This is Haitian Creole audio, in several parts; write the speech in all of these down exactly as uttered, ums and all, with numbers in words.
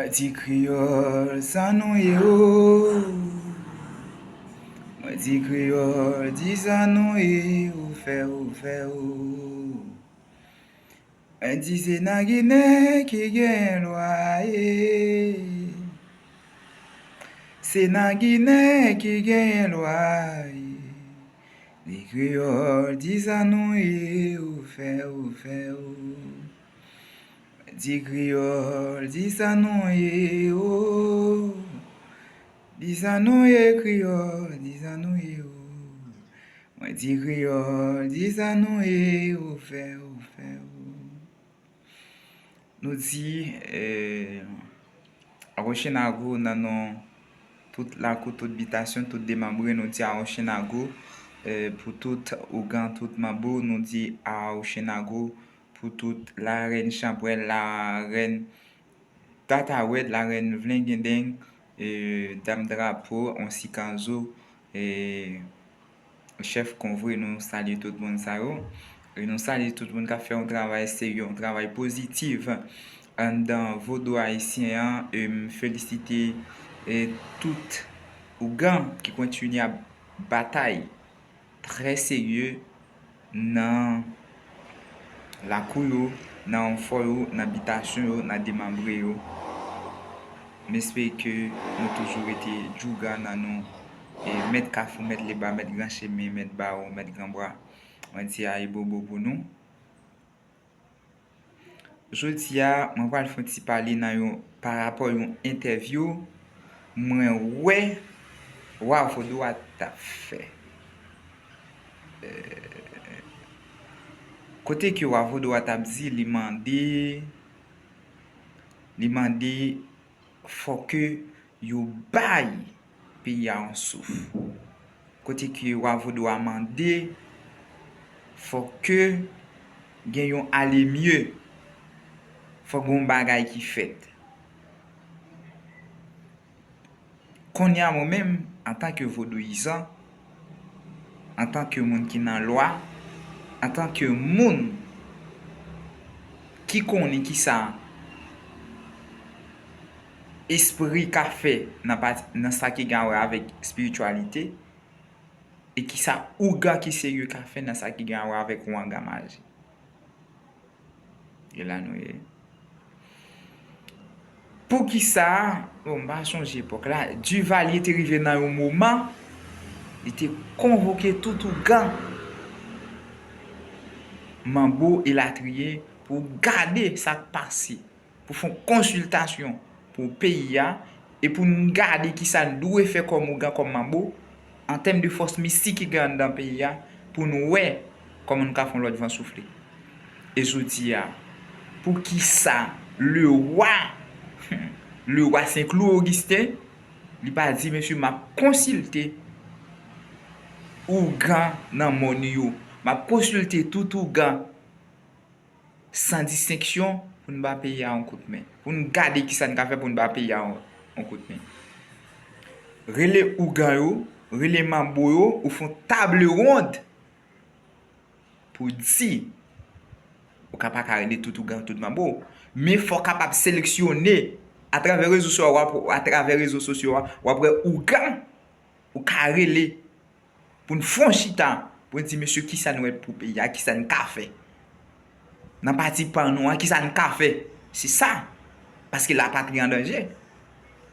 Mwen di kreyòl, sa nou ye o. Mwen di kreyòl, di sa nou ye, ou fè, ou fè o. Mwen di se nan Ginen ki gen lwa ye. Se nan Ginen ki gen lwa ye. Di kreyòl, di sa nou ye, ou fè, ou fè o. Di kreyòl, di sa nou ye o. Di sa nou ye kreyòl, di sa nou ye o. Mwen di kreyòl, di sa nou ye, ou fè, ou fè o. Nou di, eh, Rochennago nan non tout lakou, tout bitasyon, tout demanbre, nou di Rochennago, eh, pou tout ougan, tout manbo, nou di Rochennago, pou tout larèn chanpwèl, larèn tatawèt, larèn vlengenden, eh, dam drapo, on sikanzo, eh, chèf konvwe, nou salye tout moun sa yo. E nou salye tout moun k ap fè yon travay serye, yon travay pozitif anndan vodou ayisyen an. E m felisite, e tout ougan ki kontinye ap batay trè serye nan lakou yo, nan fò yo, nan bitasyon yo, nan demanbre yo. M espere ke nou toujou rete djougan nan non, e mèt Kafou, mèt Leba, mèt Gran Chemen, mèt Bawo, mèt Gran Bwa. Mwen di ayibobo pou nou. Jodi a, mwen pral fè yon ti pale nan yon, pa rapò yon entèvyou mwen wè Wa Vodou a t ap fè. Eh, kote ke Wa Vodou a t ap di, li mande, li mande fò ke yo bay peyi a yon souf. Kote ke Wa Vodou a mande, fò ke gen yon ale mye, fò gen yon bagay ki fèt. Kounye a mwen menm, antanke vodouyizan, antanke moun ki nan lwa, antanke moun ki konnen kisa espri ka fè nan pati, nan sa ki gen a wè avèk espirityalite, e kisa ougan ki serye ka fè nan sa ki gen a wè avèk wanga maji. E la nou ye. Poukisa, bon, m pa sonje epòk la, Duvalier te rive nan yon moman, li te konvoke tout ougan, manbo elatriye, pou gade sa k pase, pou fè yon konsiltasyon pou peyi a, e pou n gade kisa n dwe fè kòm ougan, kòm manbo, an tèm de fòs mistik ki gen anndan peyi a, pou n wè kòman n ka fè yon lòt van soufle. E jodi a, poukisa lewa, lewa Sen Klou Ogisten, li pa di, mesye, m ap konsilte ougan nan mòn yo, m ap konsilte tout ougan san distenksyon pou n ba peyi a yon kout men, pou n gade kisa n ka fè pou n ba peyi a yon, yon kout men. Rele ougan yo, rele manbo yo, ou fè yon table ronde pou di, ou ka pa ka rele tout ougan, tout manbo, men fò w kapab seleksyone atravè rezo sosyo a, w ap, atravè rezo sosyo a, w ap wè ougan ou ka rele pou n fè yon chita, pou n di, mesye, kisa n wè pou peyi a, kisa n ka fè? Nan pati pa nou an, kisa n ka fè? Se sa. Paske lapatri an danje.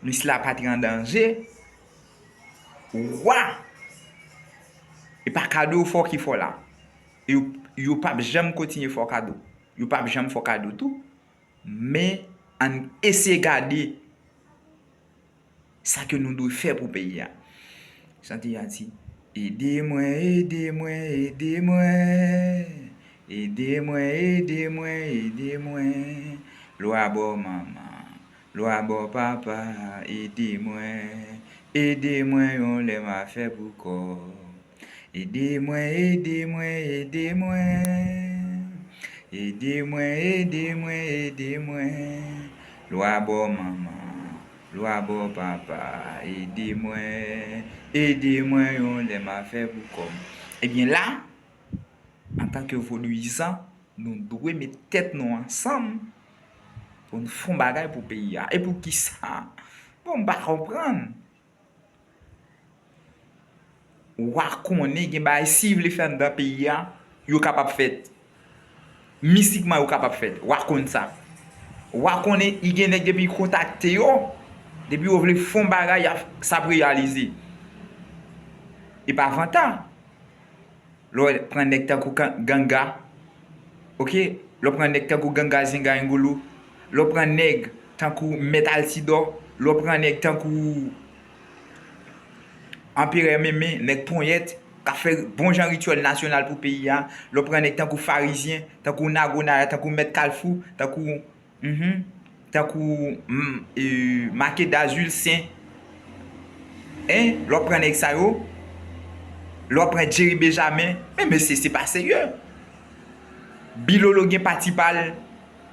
Men si lapatri an danje, wa, e pa kado yo fè w ki fè w la. Yo, yo p ap janm kontinye fè w kado. Yo p ap janm fè w kado tou. Men, ann eseye gade sa ke nou dwe fè pou peyi a. Chante a di, ede mwen, ede mwen, ede mwen. Ede mwen, ede mwen, ede mwen. Lwa bò manman, lwa bò papa, ede mwen. Ede mwen yon lè m a fè pou kò. Ede mwen, ede mwen, ede mwen. Ede mwen, ede mwen, ede mwen. Lwa bò manman, lwa bò papa, ede mwen. Ede mwen yon lè m a fè pou kò m. Ebyen la, antanke vodouyizan, nou dwe met tèt nou ansanm Pou n fè yon bagay pou peyi a. E pou kisa? Bon, m pa konprann. Wa konnen gen bagay, si li vle fè anndan peyi a, yo kapab fèt. Mistikman, yo kapab fèt. Wa konn sa. Wa konnen, i gen nèg depi kontakte yo, depi yo vle fè yon bagay, y ap, sa ap reyalize. E pa vanta. Lè w pran nèg tankou Kan-, Ganga, oke? Lè w pran nèg tankou Ganga Zinga Ingulu, lè w pran nèg tankou Mèt Altidor, lè w pran nèg tankou Anperè Meme, nèg ponyèt, k ap fè bon jan rityèl nasyonal pou peyi a, lè w pran nèg tankou Farizyen, tankou Nagonaya, tankou Mèt Kalfou, tankou Mhm. Tankou, mm, e, Makeda Zilsen. Hein? Lè w pran nèg sa yo, lè w pran Jerry Benjamin, men mesye, se pa serye. Bilolo gen pati pa l,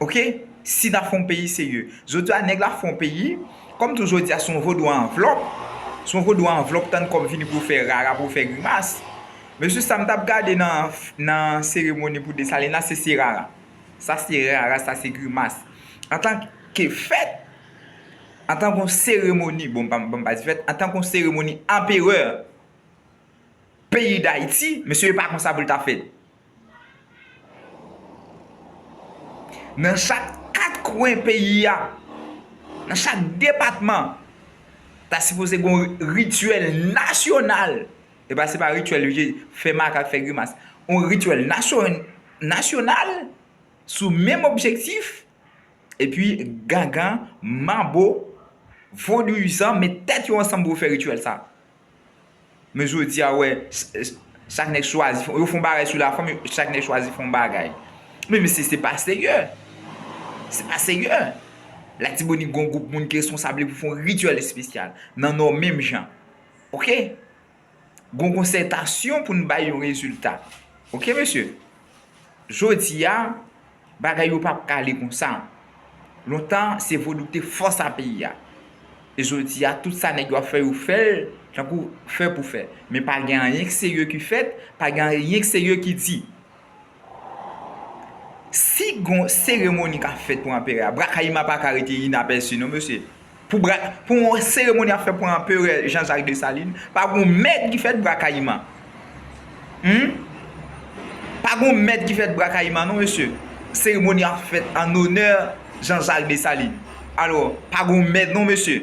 oke? Si n ap fè yon peyi serye. Jodi a, nèg la fè yon peyi, kòm tou jodi a, se yon vodou anvlòp. Se yon vodou anvlòp, tann kòb vini pou fè rara, pou fè grimas. Mesye, sa m t ap gade nan, nan seremoni pou Desalin la, se, se rara. Sa se rara, sa se grimas. Antanke fèt, antanke yon seremoni, bon, m pa, bon, m pa di fèt, antanke yon seremoni anperè peyi Dayiti, mesye, e pa konsa pou l ta fèt. Nan chak kat kwen peyi a, nan chak depatman, ta sipoze gen yon rityèl nasyonal. E pa, se pa rityèl, fè makak, fè grimas. Yon rityèl nasyon-, nasyonal sou menm objektif, epi gangan, manbo, vodouyizan met tèt yo ansanm pou fè rityèl sa. Men jodi a, wè, ch-, ch-, chak nèg chwazi, yo fè yon bagay sou lafanm, chak nèg chwazi fè yon bagay. Men mesye, se pa serye. Se pa serye. Latibonit gen yon gwoup moun ki responsab li pou fè yon rityèl espesyal nan Nò menm jan. Oke? Gon konsètasyon pou n bay yon rezilta. Oke, mesye? Jodi a, bagay yo p ap ka ale konsa. Lontan, se vodou ki te fòs a peyi a. E jodi a, tout sa nèg yo ap fè, yo fè l tankou fè pou fè. Men pa gen anyen k serye ki fèt, pa gen anyen k serye ki di. Si gon seremoni k ap fèt pou anperè a, Brakayima pa ka rete inapèsi non, mesye. Pou bra-, pou yon seremoni ap fèt pou anperè Jean-Jacques Dessalines, pa gon mèt ki fèt Brakayima. Humm? Pa gon mèt ki fèt Brakayima non, mesye. Seremoni ap fèt an onè Jean-Jacques Dessalines. Alò, pa gon mèt non, mesye.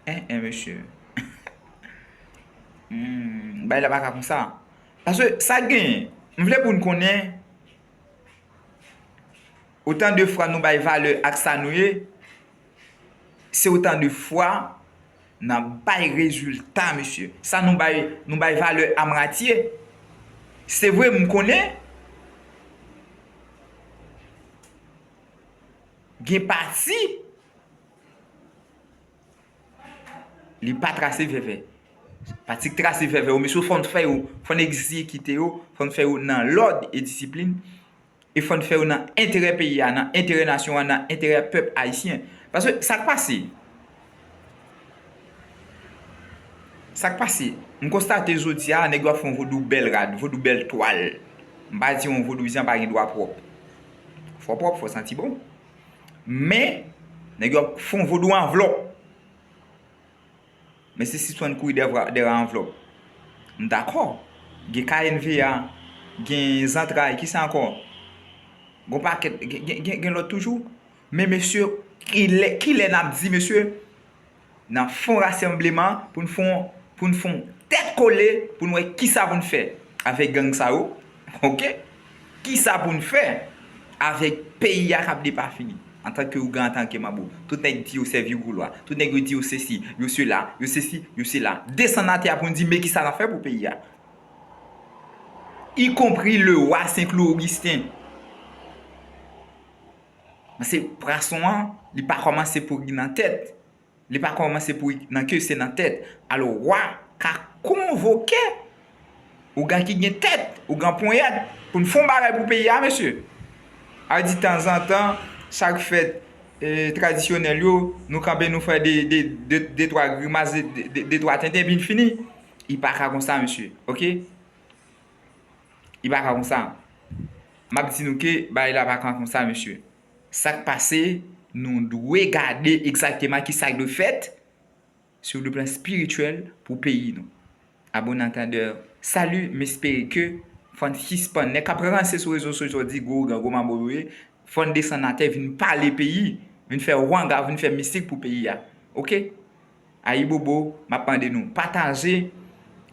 En, en, mesye. Hmm, bagay la pa ka konsa. Paske sa k genyen, m vle pou n konnen, otan de fwa nou bay valè ak sa nou ye, se otan de fwa n ap bay rezilta, mesye. Sa nou bay, nou bay valè a mwatye. Se vre, m konnen gen pati Li pa trase vèvè. Pati k trase vèvè yo, mesye, fò n fè yo, fò n egzekite yo, fò n fè yo nan lòd e disiplin, e fò n fè yo nan enterè peyi a, nan enterè nasyon an, nan enterè pèp ayisyen. Paske sa k pase, sa k pase, m konstate jodi a, nèg yo ap fè yon vodou bèl rad, vodou bèl twal. M pa di yon vodouyizan pa gen dwa pwòp. Fò pwòp, fò santi bon. Men, nèg yo ap fè yon vodou anvlòp. Men se sispann kouri dèvwa-, dèyè anvlòp. M dakò. Gen K N V A, gen zantray, kisa ankò? Gon pakèt, gen, gen, gen, gen lòt toujou. Men mesye, kilè, kilè n ap di, mesye, n ap fè yon rasanbleman pou n fè yon, pou n fè yon tèt kole, pou n wè kisa pou n fè avèk gang sa yo, oke? Kisa pou n fè avèk peyi a k ap depafini? Antanke ougan, antanke manbo, tout nèg di yo se vigoulwa, tout nèg yo di yo sesi, yo sela, yo sesi, yo sela. Desann atè a pou n di, men kisa n ap fè pou peyi a? Ikonpri lewa Sen Klo Ogisten. Paske pwason an, li pa kòmanse pouri nan tèt. Li pa kòmanse pouri nan ke, se nan tèt. Alò, wa ka konvoke ougan ki gen tèt, ougan ponyèt, pou n fè yon bagay pou peyi a, mesye. A di tanzantan, chak fèt, e, tradisyonèl yo, nou kanpe, nou fè de, de, de, de twa grimas, de, de, de, de twa tenten, epi n fini. Li pa ka konsa, mesye. Oke? Li pa ka konsa. M ap di nou ke bagay la pa ka konsa, mesye. Sa k pase, nou dwe gade egzakteman ki sa k dwe fèt sou le plan espirityèl pou peyi nou. Abonatadè, salut, m espere ke fò n sispann. Nèg k ap ranse sou rezo sosyo di gwo ougan, gwo manbo yo ye, fò n desann atè, vin pale peyi, vin fè wanga, vin fè mistik pou peyi a. Oke? Ayibobo, m ap mande nou pataje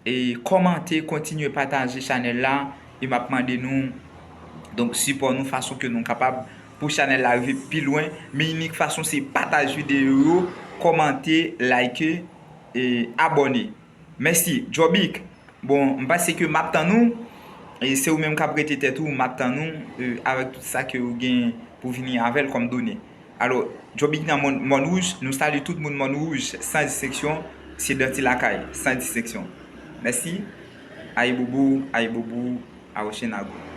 e kòmante, kontinye pataje chanèl la e m ap mande nou donk sipò nou fason ke nou kapab pou chanèl la rive pi lwen. Men inik fason se pataje videyo yo, kòmante, like e abòne. Mèsi, Jobic. Bon, m panse ke m ap tann ou. E se ou menm k ap rete tèt ou, m ap tann ou e, avèk tout sa ke ou gen pou vini avè l kòm done. Alò, Jobic nan Mòn, Mòn Wouj, nou salye tout moun Mòn Wouj, san distenksyon, se Danti Lakay, san distenksyon. Mèsi. Ayibobo, ayibobo, awochenago.